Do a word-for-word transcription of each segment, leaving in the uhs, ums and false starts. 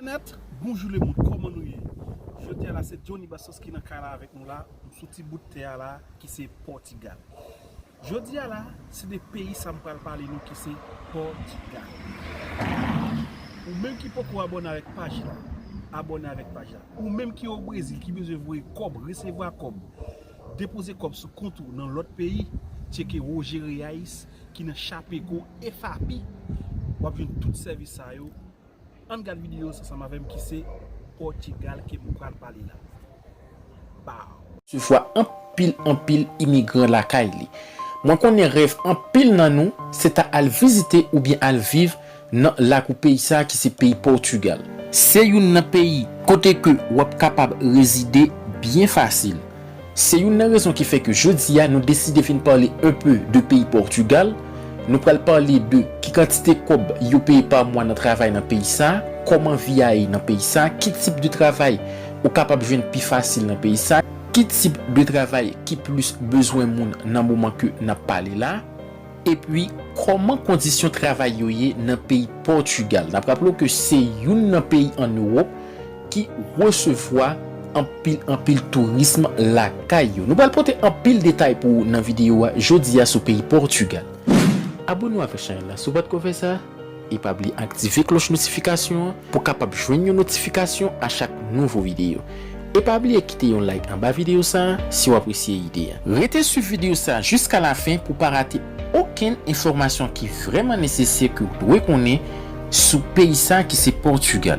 Nèt, bonjou lemonn, kòman nou ye? Jodi a la, se Johnny Bassos ki nan kay la avèk nou la. M sou ti bout tè a la, ki se Pòtigal. Jodi a la, se de peyi sa m pral pale nou, ki se Pòtigal. Ou menm ki poko abòne avèk paj la, abòne avèk paj la. Ou menm ki o Brezil, ki bezwen voye kòb, resevwa kòb, depoze kòb sou kont ou nan lòt peyi, tcheke Roger Reais ki nan Chapecó, F A P. W ap jwenn tout sèvis sa yo. Ann gad videyo sa ansanm avè m, ki se Pòtigal ke m pral pale la. Baw. Resevwa anpil, anpil imigran lakay li. Mwen konnen rèv anpil nan nou, se ta al vizite oubyen al viv nan lakou peyi sa a ki se peyi Pòtigal. Se youn nan peyi kote ke w ap kapab rezide byen fasil. Se youn nan rezon ki fè ke jodi a nou deside vin pale enpe de peyi Pòtigal. Nou pral pale de ki kantite kòb yo peye pa mwa nan travay nan peyi sa, kòman vi a ye nan peyi sa, ki tip de travay ou kapab jwenn pi fasil nan peyi sa, ki tip de travay ki plis bezwen moun nan moman ke n ap pale la, epi kòman kondisyon travay yo ye nan peyi Pòtigal. N ap raple w ke se youn nan peyi ann Ewòp ki resevwa anpil, anpil tourism lakay yo. Nou pral pote anpil detay pou ou nan videyo a jodi a sou peyi Pòtigal. Abòne w avèk chanèl la si w pa t ko fè sa, e pa bliye aktive klòch notifikasyon an pou w kapab jwenn yon notifikasyon a chak nouvo videyo. E pa bliye kite yon like anba videyo sa a si w apresye ide a. Rete swiv videyo sa a jiska lafen pou w pa rate okenn enfòmasyon ki vrèman nesesè ke w dwe konnen sou peyi sa a ki se Pòtigal.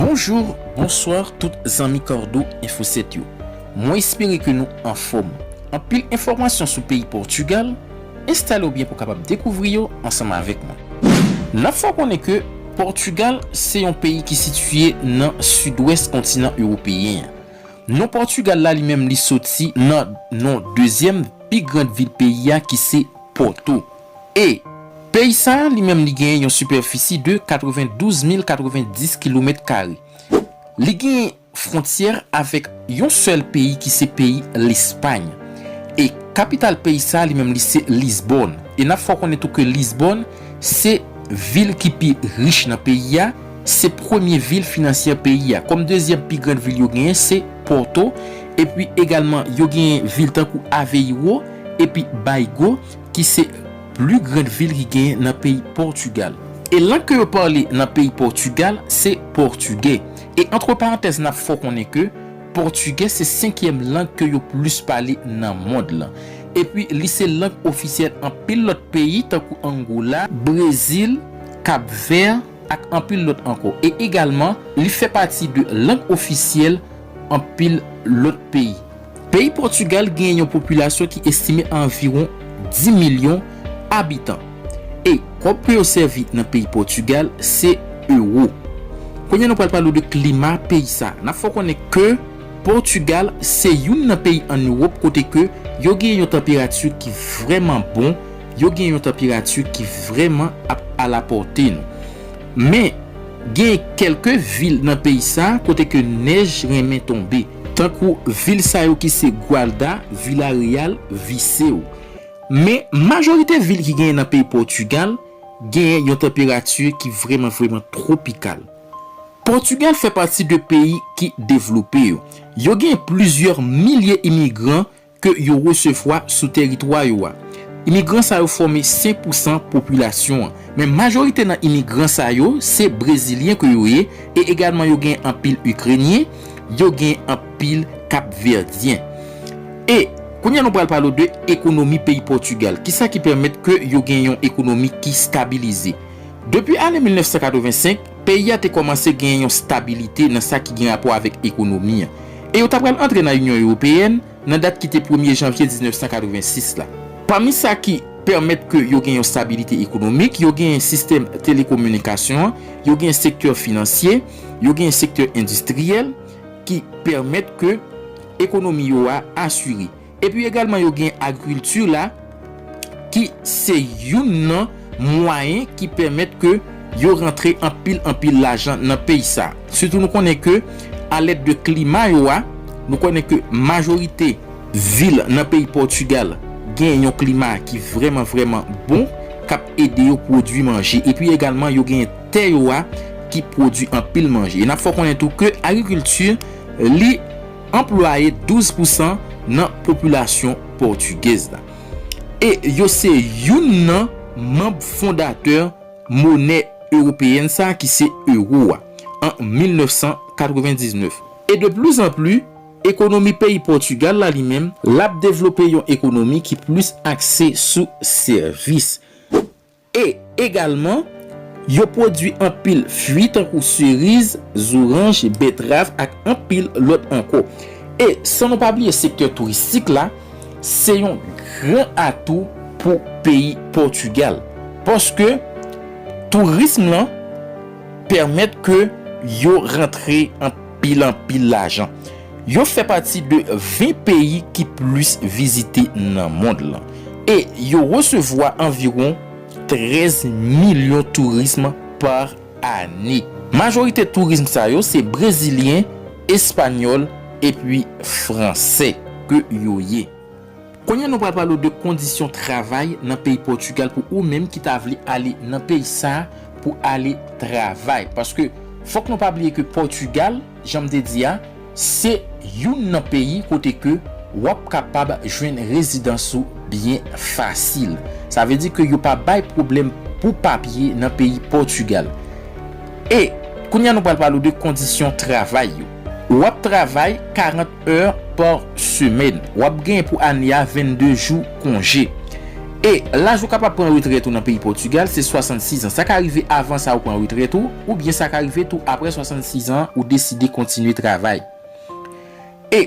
Bonjou, bonswa tout zanmi Cardo Info sèt yo. Mwen espere ke nou anfòm. Anpil enfòmasyon sou peyi Pòtigal, enstale w byen pou w kapab dekouvri yo ansanm avèk mwen. N ap fè w konnen ke Pòtigal se yon peyi ki sitiye nan sidwès kontinan ewopeyen an. Non Pòtigal la, li menm, li soti nan non dezyèm pi grann vil peyi a, ki se Pòto. E peyi sa a, li menm, li genyen yon sipèfisi de katrevendouz mil katrevenndis kilomèt kare. Li genyen fwontyè avèk yon sèl peyi, ki se peyi Lespay. E kapital peyi sa a, li menm, li se Lisbòn. E n ap fè w konnen tou ke Lisbòn se vil ki pi rich nan peyi a, se premye vil finansyè peyi a. Kòm dezyèm pi grann vil yo genyen, se Pòto, epi egalman yo genyen vil tankou Aveiro epi Bairro, ki se pli grann vil ki genyen nan peyi Pòtigal. E lang ke yo pale nan peyi Pòtigal, se pòtigè. E antre parantèz, n ap fè w konnen ke pòtigè se senkyèm lang ke yo plis pale nan mond lan. Epi li se lang ofisyèl anpil lòt peyi, tankou Angola, Brezil, Kap Vè, ak anpil lòt ankò. E egalman, li fè pati de lang ofisyèl anpil lòt peyi. Peyi Pòtigal genyen yon popilasyon ki estime a anviwon dis milyon abitan. E kòb ke yo sèvi nan peyi Pòtigal se ewo. Kounye a, nou pral pale w de klima peyi sa. N ap fè w konnen ke Pòtigal se youn nan peyi ann Ewòp kote ke yo genyen yon tanperati ki vrèman bon, yo genyen yon tanperati ki vrèman ap alapòte nou. Men, gen kèlke vil nan peyi sa kote ke nèj renmen tonbe, tankou vil sa yo ki se Guarda, Vila Real, Viseu. Men, majorite vil ki genyen nan peyi Pòtigal genyen yon tanperati ki vrèman, vrèman twopikal. Pòtigal fè pati de peyi ki devlope yo. Yo gen plizyè milye imigran ke yo resevwa sou tèritwa yo a. Imigran sa yo fòme senk pousan popilasyon an. Men majorite nan imigran sa yo se brezilyen ke yo ye, e egalman yo gen anpil ikrenyen, yo gen anpil kapvèdyen. E kounye a, nou pral pale w de ekonomi peyi Pòtigal. Kisa ki pèmèt ke yo gen yon ekonomi ki stabilize? Depi ane mil nèf san katrevensenk, peyi a te kòmanse gen yon stabilite nan sa ki gen rapò avèk ekonomi an. E yo ta pral antre nan Inyon Ewopeyèn nan dat ki te premye janvye diznèf san katrevensis la. Pami sa ki pèmèt ke yo gen yon stabilite ekonomik, yo gen sistèm telekominikasyon an, yo gen sektè finansye, yo gen sektè endistriyèl ki pèmèt ke ekonomi yo a asire. Epi egalman, yo gen agrikilti la, ki se youn nan mwayen ki pèmèt ke yo rantre anpil, anpil lajan nan peyi sa. Sitou nou konnen ke alèd de klima yo a, Nou konnen ke majorite vil nan peyi Pòtigal gen yon klima ki vrèman, vrèman bon, k ap ede yo pwodui manje. Epi egalman, yo gen tè yo a ki pwodui anpil manje. E n ap fè w konnen tou ke agrikilti, li anplwaye douz pousan nan popilasyon pòtigèz la. E yo se youn nan manm fondatè monè ewopeyèn sa a ki se ewo a, an mil nèf san katrevendiznèf. E de pli an pli, ekonomi peyi Pòtigal la li menm, l ap devlope yon ekonomi ki plis akse sou sèvis. E egalman, yo pwodui anpil fwi tankou seriz, zoranj, bètrav ak anpil lòt ankò. E san nou pa bliye sektè touristik la, se yon gran atou pou peyi Pòtigal. Paske tourism lan pèmèt ke yo rantre anpil, anpil lajan. Yo fè pati de ven peyi ki plis vizite nan mond lan. E yo resevwa anviwon trèz milyon tourism pa ane. Majorite tourism sa yo se brezilyen, espanyòl epi fransè ke yo ye. Kounye a nou pral pale w de kondisyon travay nan peyi Pòtigal pou ou menm ki ta vle ale nan peyi sa a pou ale travay. Paske fòk nou pa bliye ke Pòtigal, jan m te di a, se youn nan peyi kote ke w ap kapab jwenn rezidans ou byen fasil. Sa vle di ke yo pa bay pwoblèm pou papye nan peyi Pòtigal. E kounye a nou pral pale w de kondisyon travay yo. W ap travay karant è pa semèn. W ap genyen pou ane a vennde jou konje. E laj ou kapab pran retrèt ou nan peyi Pòtigal se swasannsis an. Sa ka rive avan sa ou pran retrèt ou, oubyen sa ka rive tou apre swasannsis an ou deside kontinye travay. E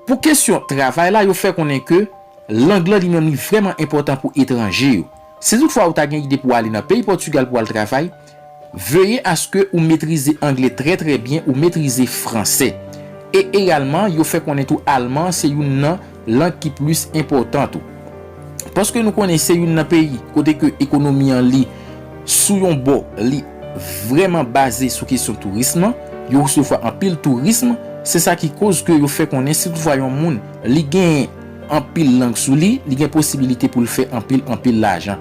pou kesyon travay la, yo fè konnen ke lang lan li menm li vrèman enpòtan pou etranje yo. Si toutfwa ou ta gen ide pou ale nan peyi Pòtigal pou al travay, veye aske ou metrize anglè trè trè byen, ou metrize fransè. E egalman, yo fè konnen tou alman se youn nan lang ki plis enpòtan tou. Paske nou konnen se youn nan peyi kote ke ekonomi an li sou yon bò, li vrèman baze sou kesyon tourism lan, yo resevwa anpil tourism, se sa ki koz ke yo fè konnen si toutfwa yon moun li gen anpil lang sou li, li gen posibilite pou l fè anpil, anpil lajan.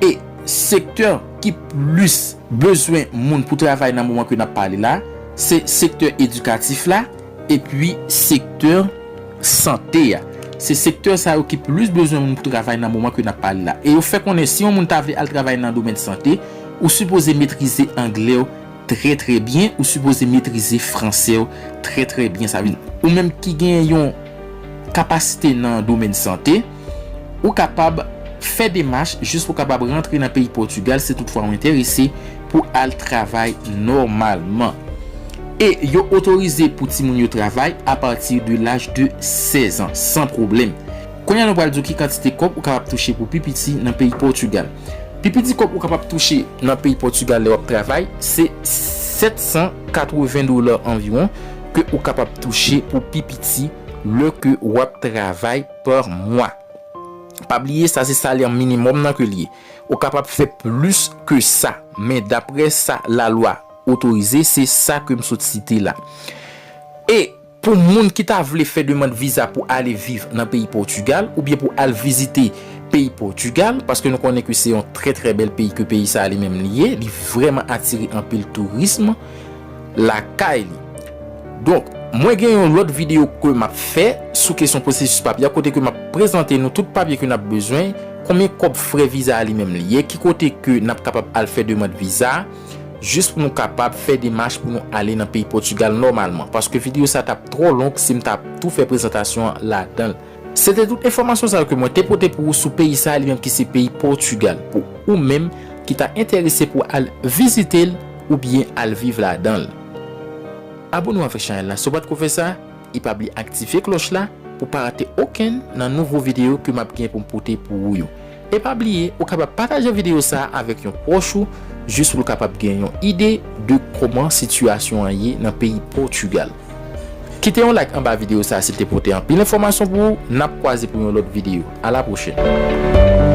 E sektè ki plis bezwen moun pou travay nan moman ke n ap pale la, se sektè edikatif la, epi sektè sante a. Se sektè sa yo ki plis bezwen moun pou travay nan moman ke n ap pale la. E yo fè konnen si yon moun ta vle al travay nan domèn sante, ou sipoze metrize anglè w trè trè byen, ou sipoze metrize fransè w trè trè byen. Sa vle di, ou menm ki gen yon kapasite nan domèn sante, ou kapab fè demach jis pou w kapab rantre nan peyi Pòtigal si toutfwa w enterese pou al travay nòmalman. E yo otorize pou timoun yo travay apati de laj de sèz an, san pwoblèm. Kounye a nou pral di w ki kantite kòb ou kapab touche pou pi piti nan peyi Pòtigal. Pi piti kòb ou kapab touche nan peyi Pòtigal lè w ap travay, se sèt san katreven dola anviwon ke ou kapab touche pou pi piti lè ke w ap travay pa mwa. Pa bliye, sa se salè minimòm nan ke l ye. Ou kapab fè plis ke sa, men daprè sa lalwa otorize, se sa ke m sot site la. E pou moun ki ta vle fè demann viza pou ale viv nan peyi Pòtigal oubyen pou al vizite peyi Pòtigal, paske nou konnen ke se yon trè, trè bèl peyi ke peyi sa a li menm li ye, li vrèman atire anpil tourism lakay li. Donk, mwen gen yon lòt videyo ke m ap fè sou kesyon pwosesis papye a, kote ke m ap prezante nou tout papye ke n ap bezwen, konbyen kòb frè viza a li menm li ye, ki kote ke n ap kapab al fè demann viza a, jis pou nou kapab fè demach pou nou ale nan peyi Pòtigal nòmalman, paske videyo sa t ap twò long si m t ap tou fè prezantasyon an ladan l. Se te tout enfòmasyon sa yo ke mwen te pote pou ou sou peyi sa a li menm ki se peyi Pòtigal, pou ou menm ki ta enterese pou al vizite l oubyen al viv ladan l. Abone w avèk chanèl la si w pa t ko fè sa, e pa bliye aktive klòch la pou pa rate okenn nan nouvo videyo ke m ap gen pou m pote pou ou yo. E pa bliye, ou kapab pataje videyo sa a avèk yon pwòch ou, jis pou l kapab gen yon ide de kòman sitiyasyon an ye nan peyi Pòtigal. Kite yon like anba videyo sa a si l te pote anpil enfòmasyon pou ou, n ap kwaze pou yon lòt videyo. A la pwochèn.